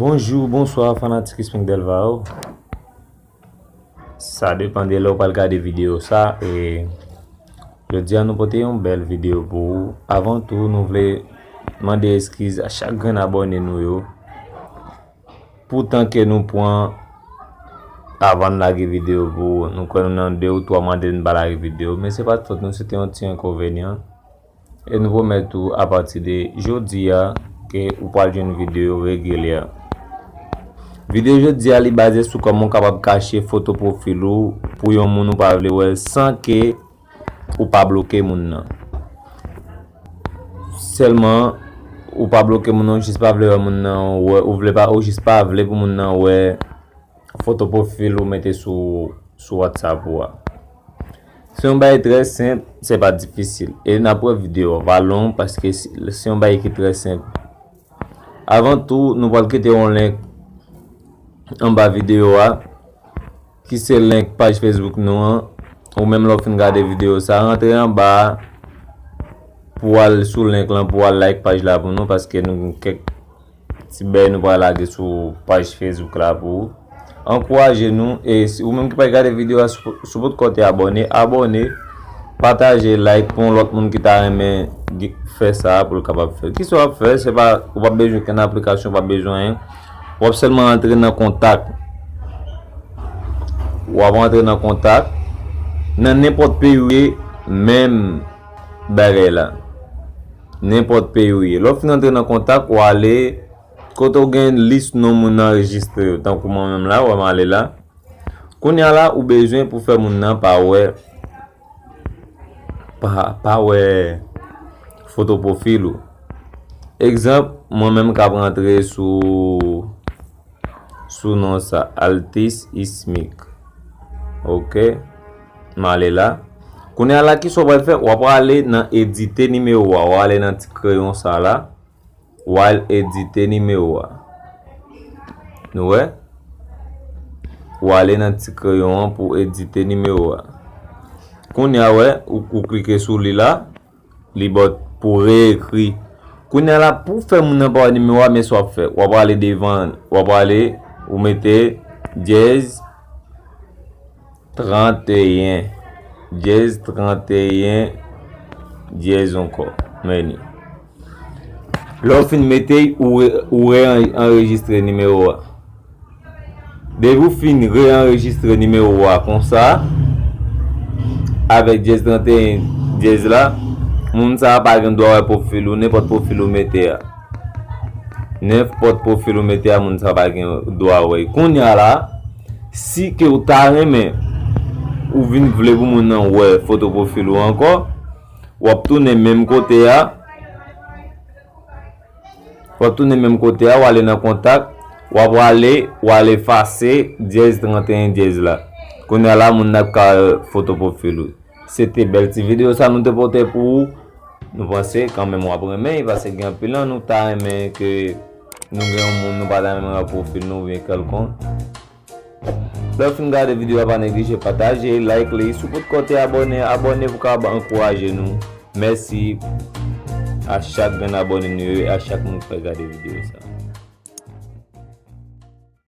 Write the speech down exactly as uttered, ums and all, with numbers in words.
Bonjou, bonswa, fanatik Spindelva yo. Sa depann de lè w pral gade videyo sa. E jodi a, nou pote yon bèl videyo pou ou. Avan tou, nou vle mande eskiz a chak grenn abòne nou yo. Pou tan ke nou pran avan n lage videyo pou ou, nou kwè nou nan de ou twa mande n pa lage videyo, men se pa t fòt nou, se te yon ti enkonvenyan. E nou pwomèt ou, apati de jodi a, ke ou pral jwenn videyo regilyè. Videyo jodi a, li baze sou kòman w kapab kache foto pwofil ou pou yon moun ou pa vle wè l san ke ou pa bloke moun nan. Sèlman, ou pa bloke moun nan, ou jis pa vle wè moun nan wè, ou vle pa, ou jis pa vle pou moun nan wè foto pwofil ou mete sou, sou WhatsApp ou a. Se yon bagay trè senp, se pa difisil. E n ap wè videyo a pa long paske se, se yon bagay ki trè senp. Avan tou, nou pral kite yon link anba videyo a, ki se link paj Facebook nou an. Ou menm lè w fin gade videyo sa, rantre anba a pou w al sou link lan, pou w al like paj la pou nou, paske nou gen kèk ti bèy nou pral lage sou paj Facebook la pou ou. Ankouraje nou, e si ou menm ki pa gade videyo a, si w potko te abòne, abòne, pataje, like pou yon lòt moun ki ta renmen fè sa pou l kapab fè. Kisa w ap fè? Se pa, ou p ap bezwen kenn aplikasyon, ou p ap bezwen anyen. W ap sèlman antre nan kontak. W ap antre nan kontak. Nan nenpòt peyi w ye, menm bagay la. Nenpòt peyi w ye. Lè w fin antre nan kontak, w ale kote w gen lis non moun anrejistre yo. Tankou mwen menm la, w wè m ale la. Kounye a la, ou bezwen pou fè moun nan pa wè, pa, pa wè foto pwofil ou. Egzanp, mwen menm k ap rantre sou, sou non sa, Altis Ismic. Oke. M ale la. Kounye a la, kisa w pral fè? W ap ale nan edite nimewo a. W ale nan ti kreyon sa la. W al edite nimewo a. Nou wè? W ale nan ti kreyon an pou edite nimewo a. Kounye a, wè, ou, ou klike sou li la, li ba w pou reekri. Kounye a la, pou fè moun nan pa wè nimewo a, men sa w ap fè. W ap ale devan, w ap ale, ou mete dyèz, tranteyen, dyèz, tranteyen, dyèz ankò. Men li. Lè w fin mete l, ou re, ou re anrejistre nimewo a. Depi w fin re anrejistre nimewo a konsa, avèk dyèz, tranteyen, dyèz la, moun sa a pa gen dwa wè pwofil ou, nenpòt pwofil ou mete a. Nenpòt pwofil ou mete a, moun sa a pa gen dwa wè. Kounye a la, si ke w ta renmen, ou vin vle pou moun nan wè foto pwofil ou ankò, w ap tounen menm kote a. W ap tounen menm kote a, w ale nan kontak, w ap ale, w ale efase dyèz tranteyen dyèz la. Kounye a la, moun nan ap ka wè foto pwofil ou. Se te bèl ti videyo sa nou te pote pou ou. Nou panse kanmenm w ap renmen, paske gen anpil nan nou ta renmen ke nou gen yon moun nou pa ta renmen wè pwofil nou oubyen kèlkonk. Lè w fin gade videyo a, pa neglije pataje, like li. Si w potko te abòne, abòne pou w kapab ankouraje nou. Mèsi a chak grenn abòne nou yo e a chak moun ki fè gade videyo sa.